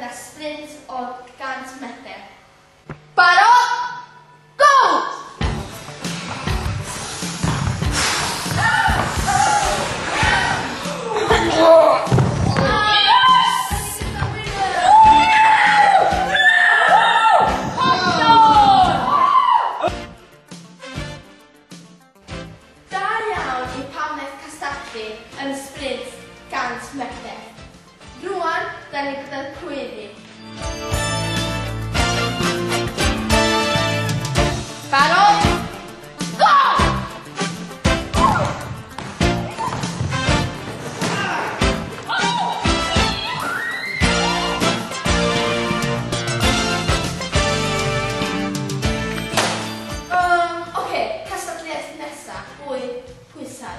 gyda sprint o 100 metr. Barod? Go! Yes! Da iawn i pawb wnaeth cystadlu yn sprint 100 metr. Rwan, da ni gyda'r cwyddi. Barod? Go! Oce, cystadleuaeth nesaf, bwyd pwysau.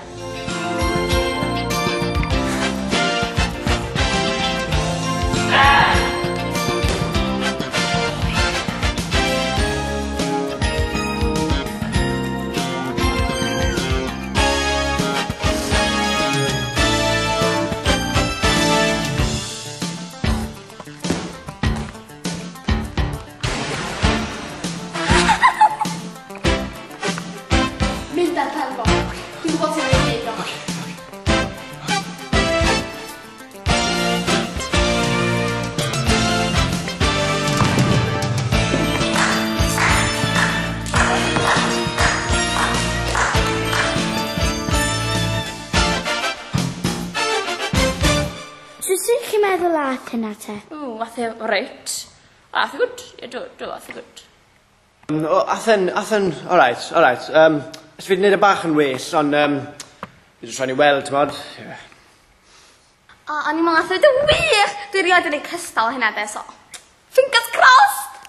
Mynd ar pen fo. Dwi'n gwybod ti'n ei wneud o. Sut chi'n meddwl ath hynna te? O, ath e reit. Ath e gwd. Ie, do, do, ath e gwd. O, ath e'n, alright, alright. Os fi wedi gwneud e bach yn well, ond fi jyst rhaid i weld, ti'n Yeah. O, o'n i'n meddwl ath e dy wych! Dwi rioed wedi gwneud cystal hynna de, so. Fingers crossed!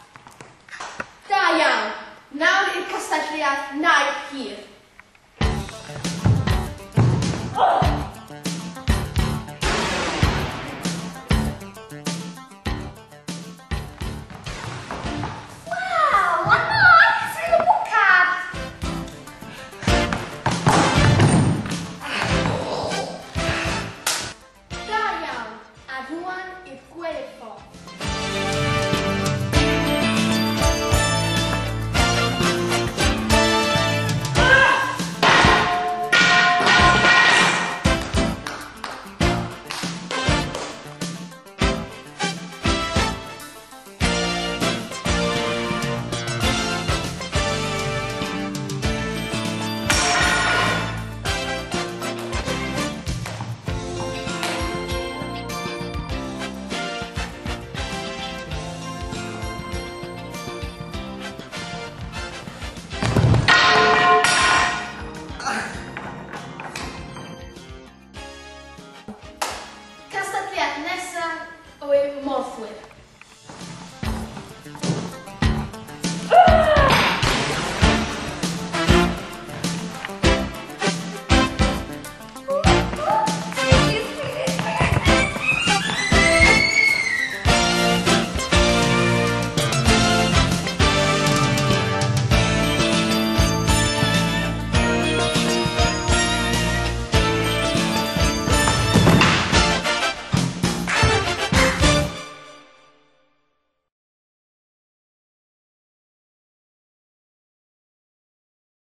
Da iawn. Nawr i'r cystadleuaeth naid hir.